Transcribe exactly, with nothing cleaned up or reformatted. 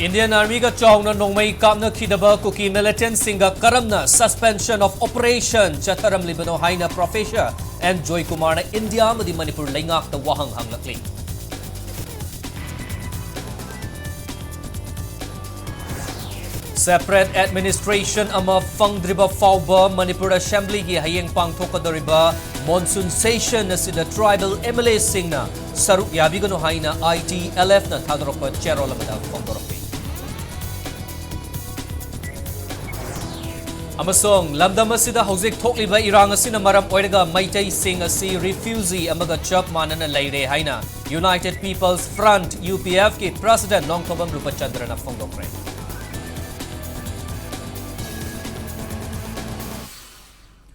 Indian Armyꯒ ꯆꯥꯎꯅ ꯅꯣꯡꯃꯩ ꯀꯥꯞꯅꯈꯤꯗꯕ ꯀꯨꯀꯤ militantꯁꯤꯡꯒ ꯀꯔꯝꯅ suspension of operation ꯆꯠꯊꯔꯝꯂꯤꯕꯅꯣ ꯍꯥꯏꯅ Professor ꯑꯦꯟ ꯖꯣꯏꯀꯨꯃꯥꯔꯅ ꯏꯟꯗꯤꯌꯥ ꯑꯃꯗꯤ ꯃꯅꯤꯄꯨꯔ ꯂꯩꯉꯥꯛꯇ ꯋꯥꯍꯪ ꯍꯪꯂꯛꯂꯤ꯫ Separate administration ꯑꯃ ꯐꯪꯗ꯭ꯔꯤꯕ ꯐꯥꯎꯕ ꯃꯅꯤꯄꯨꯔ Assemblyꯒꯤ ꯍꯌꯦꯡ ꯄꯥꯡꯊꯣꯛꯀꯗꯧꯔꯤꯕ monsoon session ꯑꯁꯤꯗ tribal MLAꯁꯤꯡꯅ ꯁꯔꯨꯛ ꯌꯥꯕꯤꯒꯅꯨ ꯍꯥꯏꯅ ITLFꯅ ꯊꯥꯗꯣꯔꯛꯄ ꯆꯦꯔꯣꯜ ꯑꯃꯗ ꯐꯣꯡꯗꯣꯔꯛꯂꯤ꯫ ꯑꯃꯁꯨꯡ ꯂꯝꯗꯝ ꯑꯁꯤꯗ ꯍꯧꯖꯤꯛ ꯊꯣꯛꯂꯤꯕ ꯏꯔꯥꯡ ꯑꯁꯤꯅ ꯃꯔꯝ ꯑꯣꯏꯔꯒ ꯃꯩꯇꯩꯁꯤꯡ ꯑꯁꯤ refugee ꯑꯃꯒ ꯆꯞ ꯃꯥꯟꯅꯅ ꯂꯩꯔꯦ ꯍꯥꯏꯅ United People's Front, UPFꯀꯤ President Nongthombam ꯔꯨꯄꯆꯟꯗ꯭ꯔꯅ ꯐꯣꯡꯗꯣꯛꯈ꯭ꯔꯦ꯫